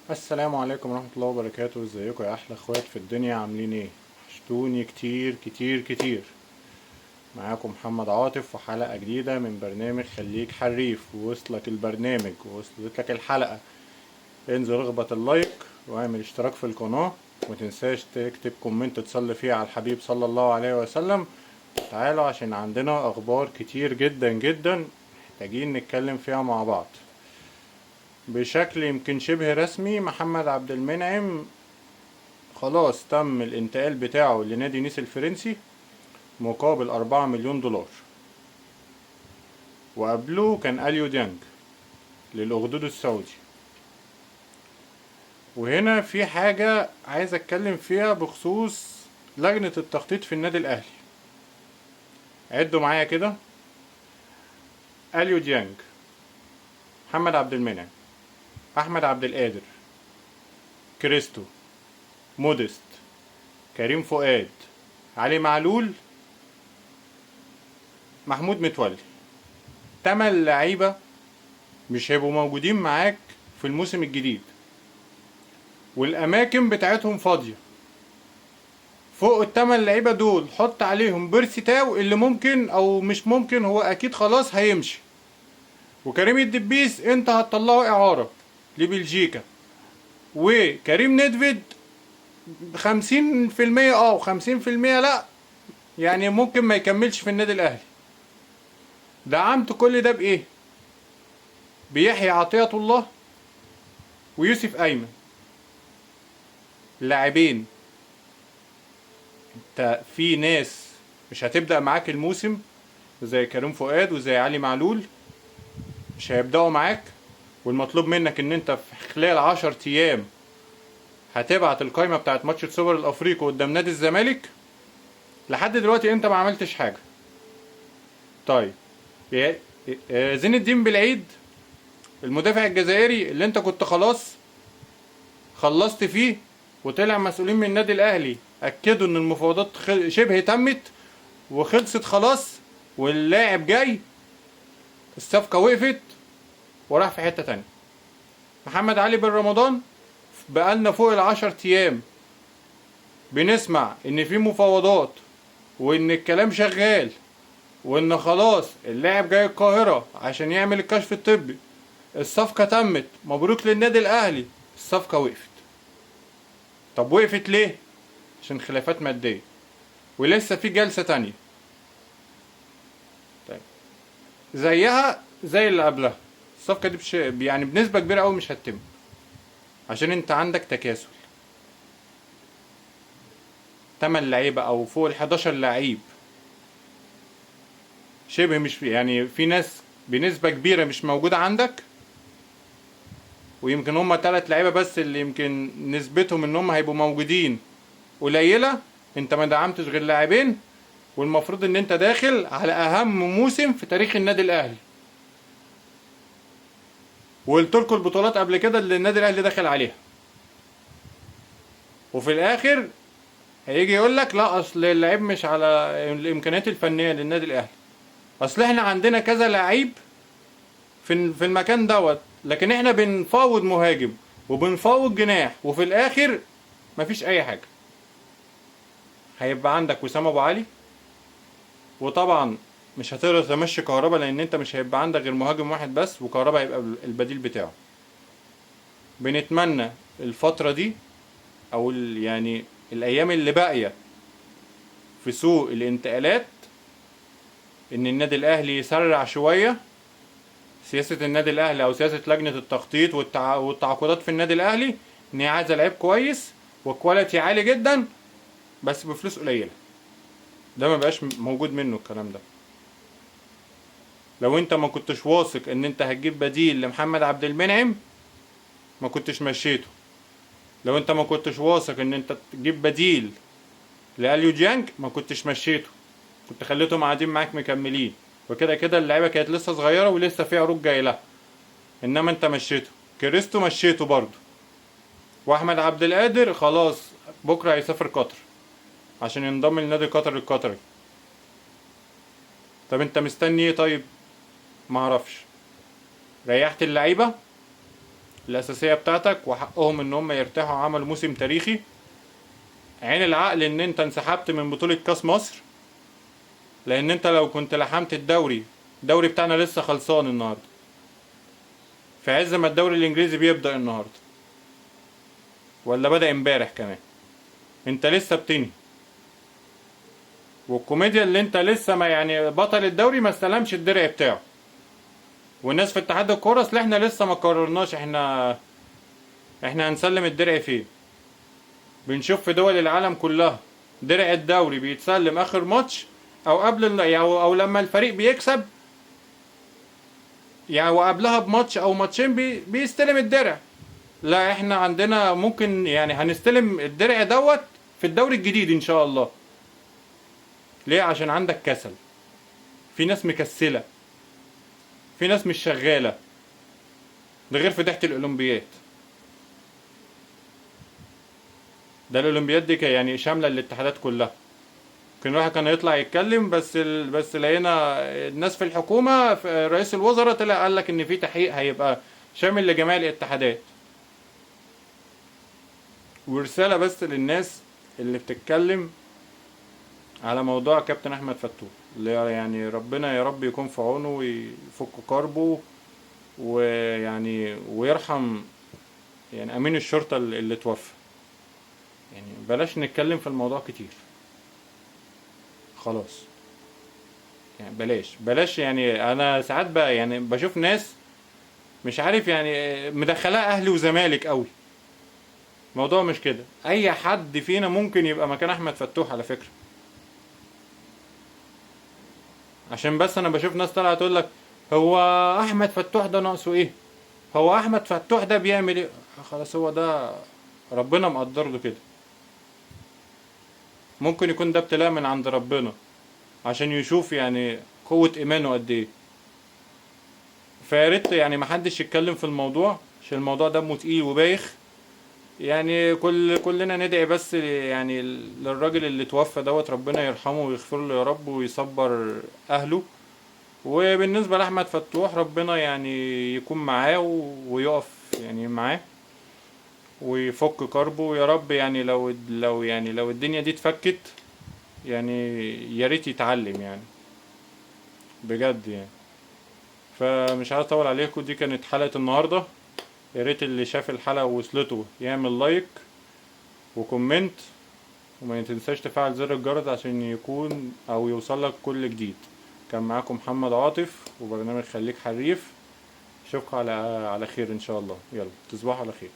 السلام عليكم ورحمة الله وبركاته. ازيكم يا احلى اخوات في الدنيا؟ عاملين ايه؟ وحشتوني كتير كتير كتير. معاكم محمد عاطف وحلقة جديدة من برنامج خليك حريف. ووصلك البرنامج ووصلت لك الحلقة، انزل اخبط ال like واعمل اشتراك في القناة، ومتنساش تكتب comment تصلي فيه على الحبيب صلى الله عليه وسلم. تعالوا عشان عندنا اخبار كتير جدا جدا محتاجين نتكلم فيها مع بعض بشكل يمكن شبه رسمي. محمد عبد المنعم خلاص تم الانتقال بتاعه لنادي نيس الفرنسي مقابل 4 مليون دولار، وقبله كان أليو ديانج للأخدود السعودي. وهنا في حاجة عايز اتكلم فيها بخصوص لجنة التخطيط في النادي الأهلي. عدوا معايا كده: أليو ديانج، محمد عبد المنعم، احمد عبد القادر، كريستو، موديست، كريم فؤاد، علي معلول، محمود متولي. تمن لعيبة مش هيبقوا موجودين معاك في الموسم الجديد، والاماكن بتاعتهم فاضية. فوق التمن لعيبة دول حط عليهم بيرسي تاو اللي ممكن او مش ممكن، هو اكيد خلاص هيمشي، وكريم الدبيس انت هتطلعه اعارة لبلجيكا، وكريم ندفيد 50% و50% لأ، يعني ممكن ما يكملش في النادي الأهلي. دعمت كل ده بإيه؟ بيحيى عطية الله ويوسف أيمن، لاعبين. انت في ناس مش هتبدأ معاك الموسم زي كريم فؤاد وزي علي معلول، مش هيبدأوا معاك، والمطلوب منك ان انت في خلال 10 ايام هتبعت القايمة بتاعت ماتش السوبر الافريقي قدام نادي الزمالك. لحد دلوقتي انت ما عملتش حاجة. طيب زين الدين بالعيد المدافع الجزائري اللي انت كنت خلاص خلصت فيه، وطلع مسؤولين من النادي الاهلي اكدوا ان المفاوضات شبه تمت وخلصت خلاص واللاعب جاي، الصفقة وقفت وراح في حتة تانية. محمد علي بن رمضان بقالنا فوق ال10 ايام بنسمع ان في مفاوضات وان الكلام شغال وان خلاص اللاعب جاي القاهرة عشان يعمل الكشف الطبي، الصفقة تمت، مبروك للنادي الاهلي، الصفقة وقفت. طب وقفت ليه؟ عشان خلافات مادية ولسه في جلسة تانية. طيب زيها زي اللي قبلها، الصفقة دي يعني بنسبة كبيرة أوي مش هتتم عشان انت عندك تكاسل. تمن لعيبة او فوق ال11 لعيب شبه مش في، يعني في ناس بنسبة كبيرة مش موجودة عندك، ويمكن هما تلات لعيبة بس اللي يمكن نسبتهم ان هم هيبقوا موجودين قليلة. انت ما دعمتش غير لاعبين، والمفروض ان انت داخل على اهم موسم في تاريخ النادي الاهلي، وقلت لكم البطولات قبل كده اللي النادي الاهلي داخل عليها، وفي الاخر هيجي يقول لك لا اصل اللعيب مش على الامكانيات الفنية للنادي الاهلي، اصل احنا عندنا كذا لعيب في المكان دوت، لكن احنا بنفاوض مهاجم وبنفاوض جناح، وفي الاخر مفيش اي حاجة. هيبقى عندك وسام ابو علي، وطبعا مش هتقدر تمشي كهربا لان انت مش هيبقى عندك غير مهاجم واحد بس، وكهربا هيبقى البديل بتاعه. بنتمنى الفترة دي او يعني الايام اللي باقية في سوق الانتقالات ان النادي الاهلي يسرع شوية. سياسة النادي الاهلي او سياسة لجنة التخطيط والتعاقدات في النادي الاهلي ان هي عايزة لعيب كويس و quality عالي جدا بس بفلوس قليلة. ده ما بقاش موجود منه الكلام ده. لو انت ما كنتش واثق ان انت هتجيب بديل لمحمد عبد المنعم ما كنتش مشيته. لو انت ما كنتش واثق ان انت تجيب بديل لاليو ديانج ما كنتش مشيته، كنت خليتهم قاعدين معاك مكملين، وكده كده اللعيبة كانت لسه صغيرة ولسه في عروض جاية لها، انما انت مشيته. كريستو مشيته برضه، واحمد عبد القادر خلاص بكره هيسافر قطر عشان ينضم لنادي قطر القطري. طب انت مستني ايه؟ طيب ما اعرفش. ريحت اللعيبة، الاساسية بتاعتك، وحقهم ان هم يرتاحوا، عملوا موسم تاريخي. عين العقل ان انت انسحبت من بطوله كاس مصر، لان انت لو كنت لحمت الدوري، الدوري بتاعنا لسه خلصان النهارده، في عز ما الدوري الانجليزي بيبدأ النهارده ولا بدأ امبارح كمان، انت لسه بتنهي. والكوميديا اللي انت لسه ما يعني بطل الدوري ما استلمش الدرع بتاعه، والناس في اتحاد الكورة اصل احنا لسه ما قررناش احنا هنسلم الدرع فين. بنشوف في دول العالم كلها درع الدوري بيتسلم اخر ماتش او قبل او لما الفريق بيكسب يعني، وقبلها بماتش او ماتشين بيستلم الدرع. لا احنا عندنا ممكن يعني هنستلم الدرع دوت في الدوري الجديد ان شاء الله. ليه؟ عشان عندك كسل، في ناس مكسلة، في ناس مش شغالة، ده غير فضيحة الاولمبياد. ده الاولمبياد دي يعني شاملة الاتحادات كلها. كان الواحد كان يطلع يتكلم بس لقينا الناس في الحكومة، في رئيس الوزراء طلع قال لك ان في تحقيق هيبقى شامل لجميع الاتحادات. ورسالة بس للناس اللي بتتكلم على موضوع كابتن احمد فتوح، اللي يعني ربنا يا رب يكون في عونه ويفك كربه، ويعني ويرحم يعني امين الشرطة اللي توفى. يعني بلاش نتكلم في الموضوع كتير خلاص، يعني بلاش. يعني انا ساعات بقى يعني بشوف ناس مش عارف يعني مدخلها اهلي وزمالك قوي. الموضوع مش كده، اي حد فينا ممكن يبقى مكان احمد فتوح على فكرة. عشان بس انا بشوف ناس طالعه تقول لك هو احمد فتوح ده ناقصه ايه، هو احمد فتوح ده بيعمل ايه. خلاص هو ده ربنا مقدر له كده، ممكن يكون ده ابتلاء من عند ربنا عشان يشوف يعني قوة ايمانه قد ايه. فياريت يعني محدش يتكلم في الموضوع عشان الموضوع دمه تقيل وبايخ. يعني كلنا ندعي بس يعني للراجل اللي توفى دوت، ربنا يرحمه ويغفر له يا رب ويصبر اهله. وبالنسبة لأحمد فتوح ربنا يعني يكون معاه ويقف يعني معاه ويفك كربه يا رب. يعني لو يعني لو الدنيا دي اتفكت يعني يا ريت يتعلم يعني بجد يعني. فمش عايز اطول عليكم، دي كانت حلقة النهاردة. يا ريت اللي شاف الحلقة ووصلته يعمل like و comment، وما تنساش تفعل زر الجرس عشان يكون او يوصلك كل جديد. كان معاكم محمد عاطف وبرنامج خليك حريف. اشوفكم على خير ان شاء الله. يلا تصبحوا على خير.